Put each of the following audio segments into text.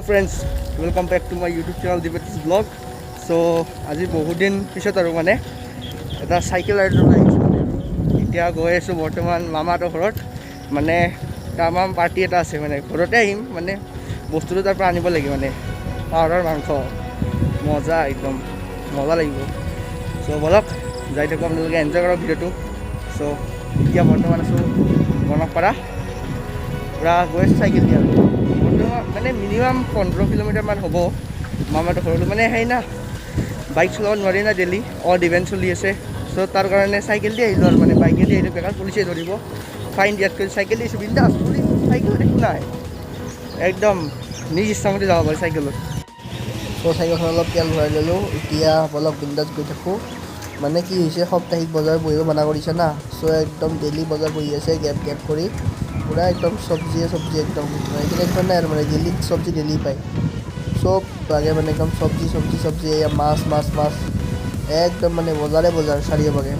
Friends, welcome back to my YouTube channel Dipati's Vlog. So আজি বহুত দিন পিছত আৰু মানে এটা চাইকেল ৰাইড লৈ আহিছোঁ। মানে এতিয়া গৈ আছোঁ বৰ্তমান মামাহঁতৰ ঘৰত। মানে তামাম পাৰ্টি এটা আছে, মানে ঘৰতে আহিম, মানে বস্তুটো তাৰ পৰা আনিব লাগিব, মানে পাহাৰৰ মাংস মজা, একদম মজা লাগিব। চ' ব'লক যাই থাকোঁ, আপোনালোকে এনজয় কৰক ভিডিঅ'টো। চ' এতিয়া বৰ্তমান আছোঁ গণকপাৰা, পূৰা গৈ আছোঁ চাইকেল দি। আৰু বৰ্তমান মানে মিনিমাম 15 কিলোমিটাৰমান হ'ব মামাহঁতৰ ঘৰলৈ। মানে সেই না বাইক চলাব নোৱাৰি না, ডেইলি অড ইভেণ্ট চলি আছে। চ' তাৰ কাৰণে চাইকেল দি আহিলোঁ। আৰু মানে বাইকেদি আহিলে বেকাৰ পুলিচে ধৰিব, ফাইন দিয়াতকৈ চাইকেল দিছোঁ। বিন্দাছ, পুলিচ চাইকেলত একো নাই, একদম নিজ ইচ্ছামতে যাব পাৰি চাইকেলত। চ' চাইকেলখন অলপ তেল ভৰাই ল'লোঁ। এতিয়া বলক বিন্দাছ গৈ থাকোঁ। মানে কি হৈছে, সাপ্তাহিক বজাৰ বহিব মানা কৰিছে না। চ' একদম ডেইলি বজাৰ বহি আছে গেপ গেপ কৰি, পূৰা একদম চব্জিয়ে চব্জি, একদম মানে টেনশ্যন নাই আৰু। মানে ডেইলি চব্জি ডেইলি পায়, চব লাগে, মানে একদম চব্জি চব্জি চব্জি, এয়া মাছ মাছ মাছ, একদম মানে বজাৰে বজাৰ চাৰিওভাগে।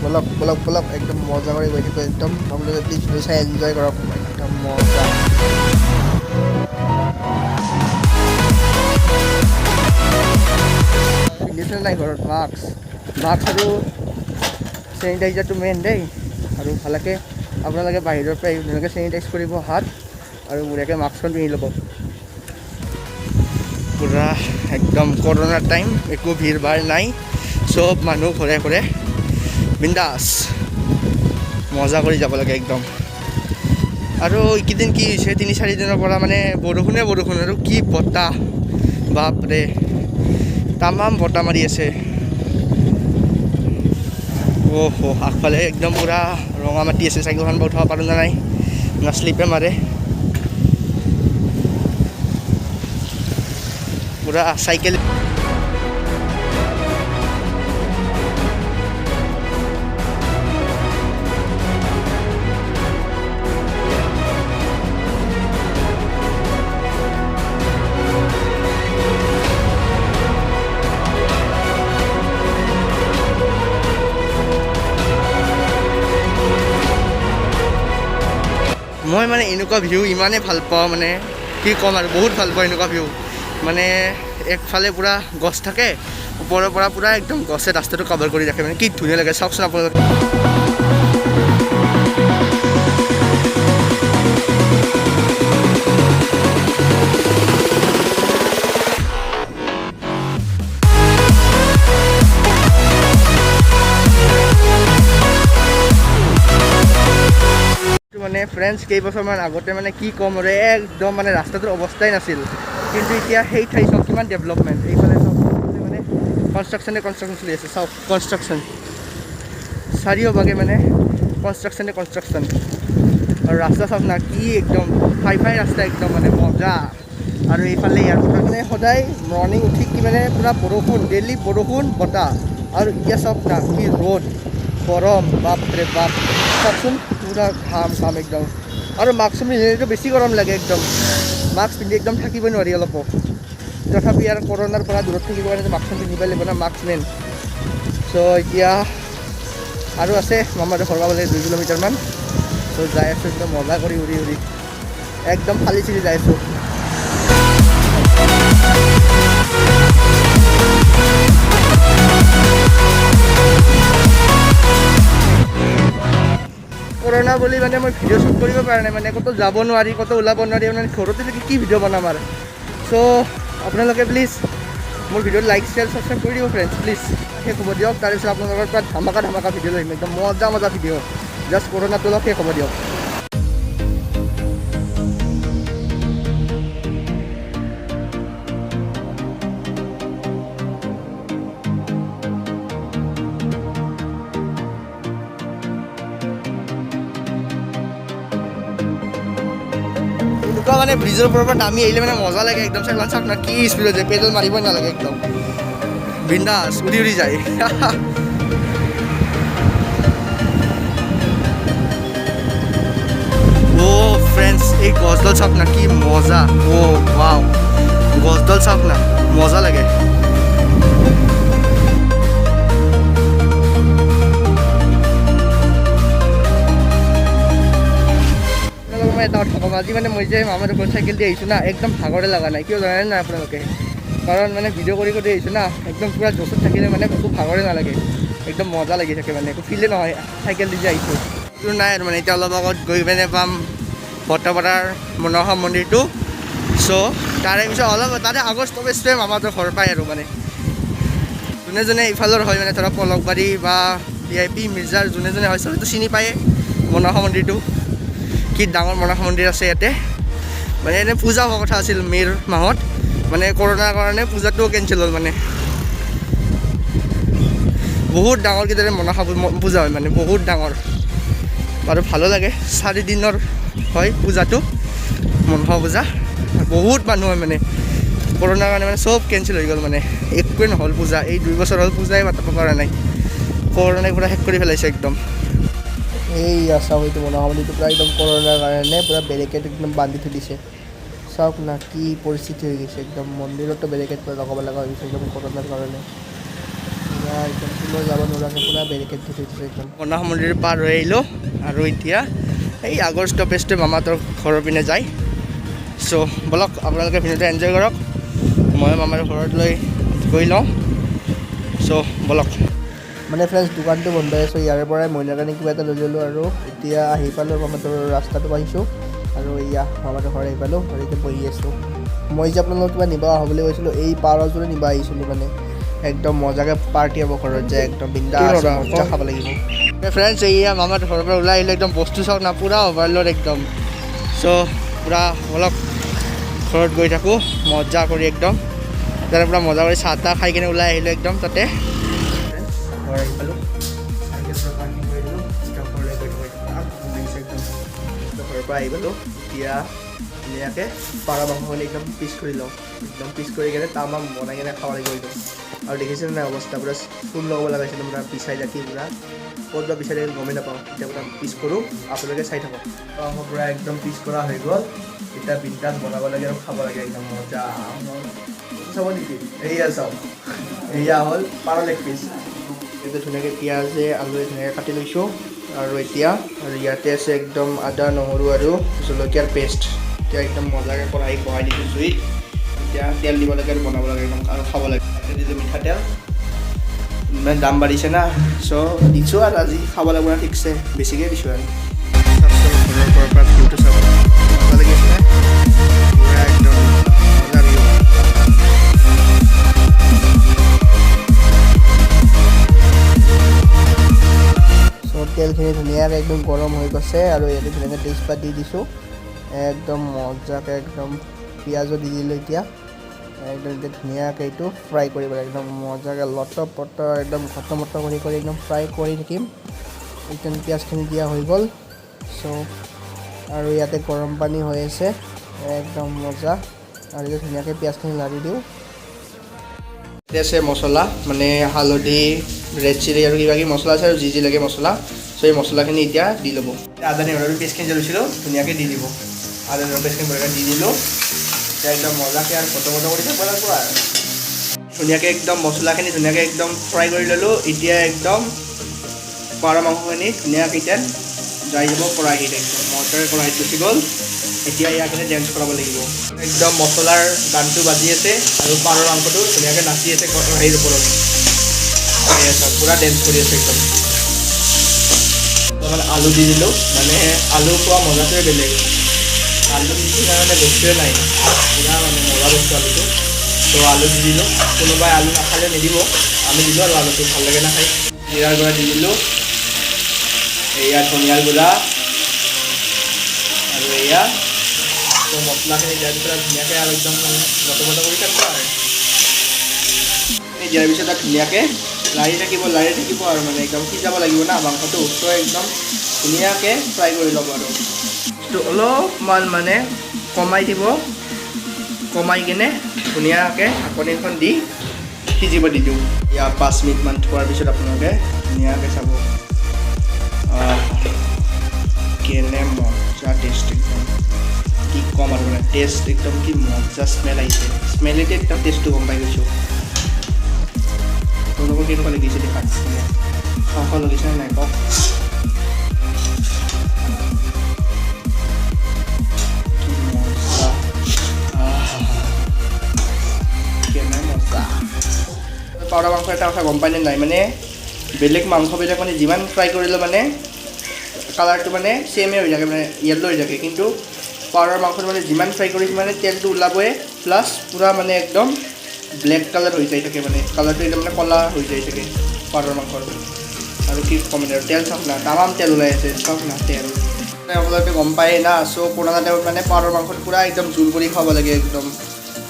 বলক বলক বলক, একদম মজা কৰি গৈ থাকোঁ। একদম আপোনালোকে প্লিজ ভিডিঅ' চাই এনজয় কৰক, একদম মজা। পিন্ধিছে নাই ঘৰত মাস্ক? মাস্ক আৰু চেনিটাইজাৰটো মেইন দেই। আৰু ভালকৈ আপোনালোকে বাহিৰৰ পৰা আহি ধুনীয়াকৈ চেনিটাইজ কৰিব হাত আৰু বঢ়িয়াকৈ মাস্কখন পিন্ধি ল'ব। পূৰা একদম কৰোণাৰ টাইম, একো ভিৰ ভাৰ নাই, চব মানুহ ঘৰে ঘৰে, বিন্দাছ মজা কৰি যাব লাগে একদম। আৰু এইকেইদিন কি হৈছে, 3-4 দিনৰ পৰা মানে বৰষুণে বৰষুণ, আৰু কি বতাহ, বাপৰে, তামাম বতাহ মাৰি আছে। অহ, আগফালে একদম পূৰা ৰঙা মাটি আছে। চাইকেলখন বা উঠাব পাৰোঁ নে নাই, না শ্লিপে মাৰে। পূৰা চাইকেল। মই মানে এনেকুৱা ভিউ ইমানেই ভাল পাওঁ, মানে কি ক'ম আৰু, বহুত ভাল পাওঁ এনেকুৱা ভিউ। মানে একফালে পূৰা গছ থাকে, ওপৰৰ পৰা পূৰা একদম গছে ৰাস্তাটো কভাৰ কৰি ৰাখে। মানে কি ধুনীয়া লাগে, চাওকচোন আপোনালোকে। মানে ফ্ৰেণ্ডছ, কেইবছৰমান আগতে মানে কি ক'ম আৰু, একদম মানে ৰাস্তাটোৰ অৱস্থাই নাছিল। কিন্তু এতিয়া সেই ঠাই চাওক, কিমান ডেভেলপমেণ্ট। এইফালে চাওক, মানে কনষ্ট্ৰাকশ্যনে কনষ্ট্ৰাকশ্যন চলি আছে। চাওক, কনষ্ট্ৰাকশ্যন চাৰিওভাগে, মানে কনষ্ট্ৰাকশ্যনে কনষ্ট্ৰাকশ্যন। আৰু ৰাস্তা চাওক না, কি একদম হাই ফাই ৰাস্তা, একদম মানে মজা। আৰু এইফালে এয়াৰপৰ্টত মানে সদায় মৰ্ণিং উঠি কি মানে পূৰা বৰষুণ, ডেইলি বৰষুণ বতাহ। আৰু এতিয়া চাওক না, কি ৰ'দ, গৰম, বাপৰে বাপ। চাওকচোন, পূৰা ঘাম ঘাম একদম। আৰু মাস্ক পিন্ধিলেতো বেছি গৰম লাগে একদম, মাস্ক পিন্ধি একদম থাকিবই নোৱাৰি অলপো। তথাপি আৰু কৰোণাৰ পৰা দূৰত থাকিব কাৰণে মাস্কখন পিন্ধিব লাগিব না, মাস্ক মেইন। চ' এতিয়া আৰু আছে মামাহঁতৰ ঘৰ পাবলৈ 2 কিলোমিটাৰমান। চ' যাই আছোঁ একদম মজা কৰি, উৰি উৰি একদম ফালি চিৰি যাই আছোঁ। কৰোণা বুলি মানে মই ভিডিঅ' শ্বুট কৰিব পৰা নাই, মানে ক'তো যাব নোৱাৰি, ক'তো ওলাব নোৱাৰি, মানে ঘৰতে থাকি কি ভিডিঅ' বনাম আৰু। চ' আপোনালোকে প্লিজ মোৰ ভিডিঅ'ত লাইক, শ্বেয়াৰ, ছাবস্ক্ৰাইব কৰি দিব ফ্ৰেণ্ডছ, প্লিজ। শেষ হ'ব দিয়ক, তাৰপিছত আপোনালোকৰ পৰা ধামাকা ধামাকা ভিডিঅ' লৈ আহিম, একদম মজা মজা ভিডিঅ'। জাষ্ট কৰোণাটো অলপ শেষ হ'ব দিয়ক। এনেকুৱা মানে ব্ৰিজৰ ওপৰৰ পৰা নামি আহিলে মানে মজা লাগে একদম। চাইকেল চাওক না, কি স্পীডত যায়, পেডেল মাৰিবই নালাগে, একদম বিন্দাছ উৰি উৰি যায়। অ' ফ্ৰেণ্ডছ, এই গছডাল চাওক না, কি মজা। অ' ৱাও, গছডাল চাওক না, মজা লাগে। আপোনালোকক মই এটা কথা ক'ম, আজি ৰাতি মানে মই যে মামাহঁতৰ ঘৰত চাইকেল দি আহিছোঁ না, একদম ভাগৰে লগা নাই। কিয় জানে নাই আপোনালোকে? কাৰণ মানে ভিডিঅ' কৰি কৰি আহিছোঁ না, একদম পূৰা জোচত থাকিলে মানে একো ভাগৰে নালাগে, একদম মজা লাগি থাকে, মানে একো ফিলে নহয় চাইকেল দি যে আহিছোঁ। এইটো নাই আৰু মানে এতিয়া অলপ আগত গৈ পিনে পাম ভট্টপাৰাৰ মনসা মন্দিৰটো। চ' তাৰে পিছত অলপ তাৰে আগৰ ষ্টপেজটোৱে মামাহঁতৰ ঘৰ পায় আৰু মানে যোনে যোনে ইফালৰ হয়, মানে ধৰক পলকবাৰী বা ভিআইপি মিৰ্জাৰ যোনে যোনে হয় চবেইতো চিনি পায়ে মনসা মন্দিৰটো। কি ডাঙৰ মনসা মন্দিৰ আছে ইয়াতে। মানে এনে পূজা হোৱা কথা আছিল মে'ৰ মাহত, মানে কৰোণাৰ কাৰণে পূজাটোও কেঞ্চেল হ'ল। মানে বহুত ডাঙৰকৈ তাতে মনসা পূজা হয়, মানে বহুত ডাঙৰ আৰু ভালো লাগে। 4 দিনৰ হয় পূজাটো, মনসা পূজা, বহুত মানুহ হয়। মানে কৰোণাৰ কাৰণে মানে চব কেঞ্চেল হৈ গ'ল, মানে একোৱে নহ'ল পূজা। এই 2 বছৰ হ'ল পূজাই পাতিব পৰা নাই, কৰোণাই পূৰা শেষ কৰি পেলাইছে একদম। এই চাওক, এইটো মনসা মন্দিৰটো পূৰা একদম কৰোণাৰ কাৰণে পূৰা বেৰিকেড একদম বান্ধি থৈ দিছে। চাওক না কি পৰিস্থিতি হৈ গৈছে একদম। মন্দিৰতো বেৰিকেড পূৰা লগাব লগা হৈ গৈছে একদম কৰোণাৰ কাৰণে। পূৰা একদম কোনো যাব নোৱাৰাকৈ পূৰা বেৰিকেড দি থৈ দিছে একদম। মনসা মন্দিৰ পাৰ হৈ আহিলোঁ আৰু এতিয়া এই আগৰ ষ্টপেজটোৱে মামাহঁতৰ ঘৰৰ পিনে যায়। চ' ব'লক, আপোনালোকে ভিডিঅ'টো এনজয় কৰক, মই মামাৰ ঘৰত লৈ গৈ লওঁ। চ' ব'লক। মানে ফ্ৰেণ্ডছ, দোকানটো বন্ধ হৈ আছে, ইয়াৰ পৰাই মইনাৰ কাৰণে কিবা এটা লৈ ল'লোঁ আৰু এতিয়া আহি পালোঁ, মামাহঁতৰ ৰাস্তাটো আহিছোঁ আৰু এয়া মামাহঁতৰ ঘৰ আহি পালোঁ আৰু এতিয়া বহি আছোঁ। মই যে আপোনালোকক কিবা নিব আহোঁ বুলি কৈছিলোঁ, এই পাৰযোৰে নিব আহিছিলোঁ। মানে একদম মজাকৈ পাৰ্টি হ'ব ঘৰত যে, একদম বিন্দাছ মজা খাব লাগিব। ফ্ৰেণ্ডছ, এইয়া মামাৰ ঘৰৰ পৰা ওলাই আহিলোঁ। একদম বস্তু চাওক না, পূৰা অভাৰলোড একদম। চ' পূৰা অলপ ঘৰত গৈ থাকোঁ মজা কৰি একদম। তাৰে পূৰা মজা কৰি চাহ তাহ খাই কিনে ওলাই আহিলোঁ একদম তাতে। ঘৰ আহি পালোঁ, চাইকেল পূৰা পাৰ্কিং কৰি দিলোঁ। এতিয়া ঘৰলৈ গৈ থাকোঁ। লাগিছে একদম। ঘৰৰ পৰা আহি পালোঁ, এতিয়া ধুনীয়াকৈ পাৰ মাংসখিনি একদম পিচ কৰি লওঁ। একদম পিচ কৰি কিনে তামাম বনাই কিনে খাব লাগিব একদম। আৰু দেখিছে নাই অৱস্থা? পূৰা চূণ লগাব লগা হৈছে পূৰা, পিছাই ৰাখি পূৰা ক'ত বা পিছাই থাকিল গমেই নাপাওঁ। এতিয়া পূৰা পিচ কৰোঁ, আপোনালোকে চাই থাকক। মাংস পূৰা একদম পিচ কৰা হৈ গ'ল। এতিয়া বিন্দাছ বনাব লাগে আৰু খাব লাগে একদম মজা। চাব নেকি? এইয়া চাওক, এয়া হ'ল পাৰ লেগ পিচ। এইটো ধুনীয়াকৈ পিঁয়াজে আলুৱে ধুনীয়াকৈ কাটি লৈছোঁ আৰু এতিয়া আৰু ইয়াতে আছে একদম আদা, নহৰু আৰু জলকীয়াৰ পেষ্ট। এতিয়া একদম মজাকৈ কঢ়াই বহাই দিছোঁ জুইত। এতিয়া তেল দিব লাগে আৰু বনাব লাগে একদম আৰু খাব লাগে। ইয়াতে দিলোঁ মিঠাতেল। ইমান দাম বাঢ়িছে না, চ' দিছোঁ আৰু আজি খাব লাগিব না ঠিকছে, বেছিকৈ দিছোঁ আৰু। ঘৰৰ পৰা ভিউটো চাব, মজা লাগিছে নে? পূৰা একদম মজা ভিউ। চ' তেলখিনি ধুনীয়াকৈ একদম গৰম হৈ গৈছে আৰু ইয়াতে ধুনীয়াকৈ তেজপাত দি দিছোঁ একদম মজাকৈ। একদম পিঁয়াজো দি দিলোঁ। এতিয়া একদম এতিয়া ধুনীয়াকৈ এইটো ফ্ৰাই কৰিব লাগে একদম মজাকৈ, লটৰ পটৰ একদম ঘট মট কৰি কৰি একদম ফ্ৰাই কৰি থাকিম। একদম পিঁয়াজখিনি দিয়া হৈ গ'ল। চ' আৰু ইয়াতে গৰম পানী হৈ আছে একদম মজা। আৰু এতিয়া ধুনীয়াকৈ পিঁয়াজখিনি লাৰি দিওঁ। ইয়াতে আছে মছলা, মানে হালধি, ৰেড চিলি আৰু কিবা কিবি মছলা আছে আৰু যি যি লাগে মছলা। চ' এই মছলাখিনি এতিয়া দি ল'ব। আদা, নহৰু পেষ্টখিনি যে লৈছিলোঁ, ধুনীয়াকৈ দি দিব। আদা, নহৰু পেষ্টখিনি বঢ়িয়াকৈ দি দিলোঁ। এতিয়া একদম মজাকৈ আৰু ফটো ফটো কৰি থাকিব লাগিব আৰু ধুনীয়াকৈ একদম মছলাখিনি ধুনীয়াকৈ একদম ফ্ৰাই কৰি ল'লোঁ। এতিয়া একদম পাৰ মাংসখিনি ধুনীয়াকৈ এতিয়া যাই যাব কৰাহীত। একদম মজাৰে কৰাহীত গুচি গ'ল। এতিয়া ইয়াক ডেন্স কৰাব লাগিব। একদম মছলাৰ গানটো বাজি আছে আৰু পাৰৰ মাংসটো ধুনীয়াকৈ নাচি আছে কৰাহীৰ ওপৰত। এয়া চাওক, পূৰা ডেন্স কৰি আছে একদম। অলপমান আলু দি দিলোঁ। মানে আলু খোৱা মজাটোৱে বেলেগ, আলু নিচিনা মানে বস্তুৱে নাই। পূৰা মানে মজা বস্তু আলুটো। ত' আলু দি দিলোঁ। কোনোবাই আলু নাখালে নিদিব, আমি দিলোঁ আৰু আলুটো ভাল লাগে নাখায়। জিৰাৰ গুড়া দি দিলোঁ, এয়া ধনিয়াৰ গুড়া আৰু এয়া। ত' মছলাখিনি দিয়াৰ পিছত ধুনীয়াকৈ আৰু একদম মানে লটৰ পটৰ কৰি থাকিব আৰু এই দিয়াৰ পিছত তাত ধুনীয়াকৈ লাৰি থাকিব, লাৰি থাকিব আৰু মানে একদম সিজাব লাগিব না মাংসটো। ত' একদম ধুনীয়াকৈ ফ্ৰাই কৰি ল'ব আৰু তো অলপমান মানে কমাই দিব। কমাই কিনে ধুনীয়াকৈ ঢাকনিখন দি সিজিব দি দিওঁ। ইয়াৰ 5 মিনিটমান থোৱাৰ পিছত আপোনালোকে ধুনীয়াকৈ চাব। আহ, কেনে মজা টেষ্ট একদম, কি ক'ম আৰু। মানে টেষ্ট একদম কি মজা স্মেল আহিছে, স্মেলতে একদম টেষ্টটো গম পাই গৈছোঁ। আপোনালোকৰ কেনেকুৱা লাগিছে দেখাত? মানে খাওঁ খাওঁ লাগিছে নে নাই কওক। কি পাৰ মাংস এটা কথা গম পাইনে নাই, মানে বেলেগ মাংসবিলাক মানে যিমান ফ্ৰাই কৰিলেও মানে কালাৰটো মানে ছেমে হৈ থাকে, মানে য়েল্ল' হৈ থাকে। কিন্তু পাৰৰ মাংসটো মানে যিমান ফ্ৰাই কৰি সিমানে তেলটো ওলাবই, প্লাছ পূৰা মানে একদম ব্লেক কালাৰ হৈ যাই থাকে, মানে কালাৰটো একদম মানে ক'লা হৈ যাই থাকে পাৰৰ মাংসৰ। আৰু কি ক'ম আৰু, তেল চাওক না, তামাম তেল ওলাই আছে, চাওক না তেল। মানে আপোনালোকে গম পায়েই না, চ' কৰোণা টাইমত মানে পাৰৰ মাংসটো পূৰা একদম জোল কৰি খাব লাগে, একদম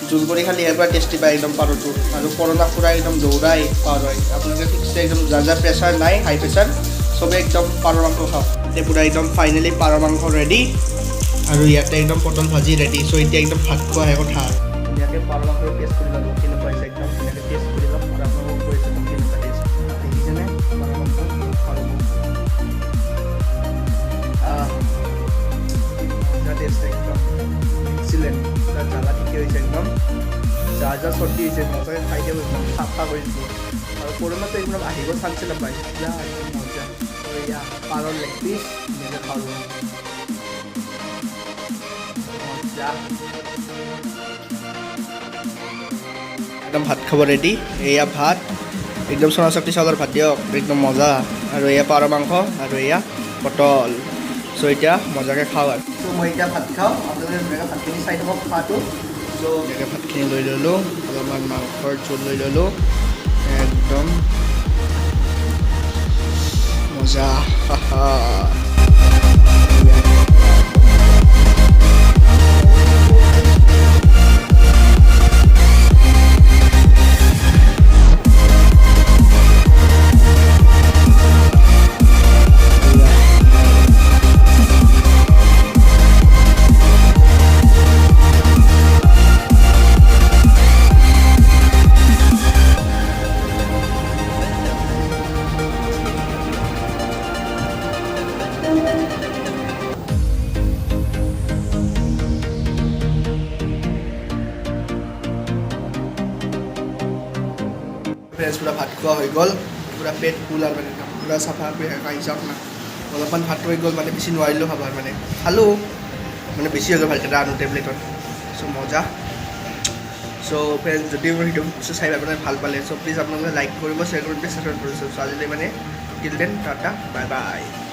জোল কৰি খালেহে পূৰা টেষ্টি পায় একদম পাৰটো। আৰু কৰোণাক পূৰা একদম দৌৰাই পাৰই। আপোনালোকে ঠিকছে একদম যাৰ যাৰ প্ৰেছাৰ নাই, হাই প্ৰেছাৰ, চবে একদম পাৰৰ মাংস খাওক। এতিয়া পূৰা একদম ফাইনেলি পাৰৰ মাংস ৰেডি, আৰু ইয়াতে একদম পটল ভাজি ৰেডি। চ' এতিয়া একদম ভাত খোৱাহে কথা আৰু। ধুনীয়াকৈ পাৰ মাংসৰ টেষ্ট কৰি ল'লোঁ, কেনেকুৱা হৈছে একদম ধুনীয়াকৈ টেষ্ট কৰি ল'ম আৰু আপোনালোকক কৈছোঁ একদম কেনেকুৱা টেষ্ট। দেখিছেনে পাৰ মাংস, পাৰ মাংস মজা টেষ্ট একদম এক্সিলেণ্ট। তাত জ্বালা ঠিকে হৈছে একদম, যাৰ যাৰ চৰ্দি হৈছে মজাকৈ খাই দিব, একদম চাফা কৰি দিব। আৰু কৰোণাটো একদম আহিব চান্সে নাপায়, পূৰা একদম মজা। আৰু এয়া পাৰৰ লেগ পিচ ধুনীয়াকৈ খাওঁ, মজা একদম। ভাত খাব ৰেডি, এয়া ভাত একদম চনা শক্তি চাউলৰ ভাত দিয়ক, একদম মজা। আৰু এয়া পাৰ মাংস আৰু এয়া পটল। চ' এতিয়া মজাকৈ খাওঁ আৰু। চ' মই এতিয়া ভাত খাওঁ, আপোনালোকে ধুনীয়াকৈ ভাতখিনি চাই থাকক খোৱাটো। চ' ধুনীয়াকৈ ভাতখিনি লৈ ল'লোঁ, অলপমান মাংসৰ জোল লৈ ল'লোঁ, একদম মজা। হাহা। ফ্ৰেণ্ডছ, পূৰা ভাত খোৱা হৈ গ'ল, পূৰা পেট ফুল আৰু মানে একদম পূৰা চাফা কৰি খাই যাওক না। অলপমান ভাত হৈ গ'ল, মানে বেছি নোৱাৰিলোঁ খাব, মানে খালোঁ, মানে বেছি হৈ গ'ল ভাতকেইটা আনোতে প্লেটত। চ' মজা। চ' ফ্ৰেণ্ডছ, যদি মোৰ ভিডিঅ' চাই আপোনালোকে ভাল পালে, চ' প্লিজ আপোনালোকে লাইক কৰিব, শ্বেয়াৰ কৰিব, ছাবস্ক্ৰাইব কৰিব। চ' আজিলৈ মানে till then, tata, bye bye.